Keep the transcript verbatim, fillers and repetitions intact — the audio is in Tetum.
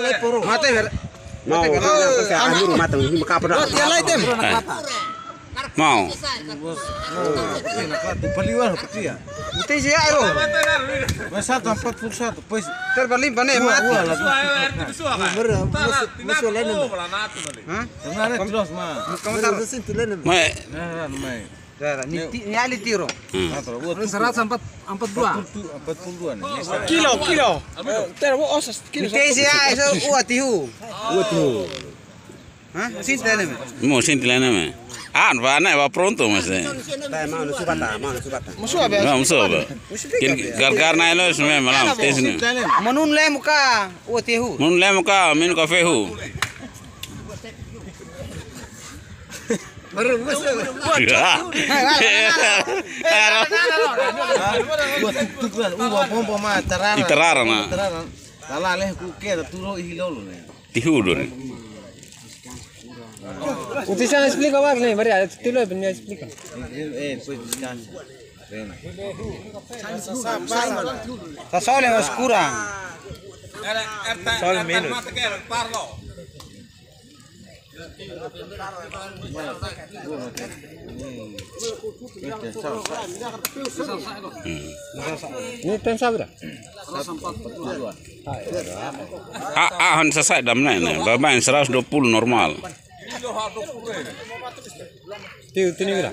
Mate ber. Mau, mate ber. Mau, mate ber. Mate ber. Mate ber. Mau. Bos, oh, ina katu paliwar patia. Utei se ai ro. Mas satu empat puluh satu, pois. Terbalim pane mati. Ua, ua, la. Mara, musu, musu lain nama. Hah? Sebenarnya terus, ma. Komentar. Mara, musu lain nama. Mai. Nah, nah, mai. Dah, dah. Ni ti-, ni ali tiro. Hmm. Nah, terus, ua, seratus empat, empat dua. Empat puluh dua nih. Kilo, kilo. Eh, ter, wo, osas, kilo. Utei se ai, so, ua tihu. Ua tihu. Hah? Sin tene me. Mo sin tene me. Ah, ba na ba pronto mas. Tá, mano, subata, mano, subata. Musu abe. Não, musu abe. Kir gargar na elo me malam. Tes ni. Manun lemu ka, ua tihu. Manun lemu ka, menu kafe hu. Baru musu. Ua tuk tuk lah, ua bombo ma tarara. I tarara na. Tarara. Lala leh ku ke da turo ihi lolo ne. Tihu duni. Utei se esplika wak ne, bari ada tilo ben esplika. Eh, eh, depois descansa. Treina. Sa sol mas kurang. Sol menus. Ni tensa bra. Ah, ah, han sasai dam ne, ne. Ba, ba, seratus dua puluh normal. Tiu, tini bra.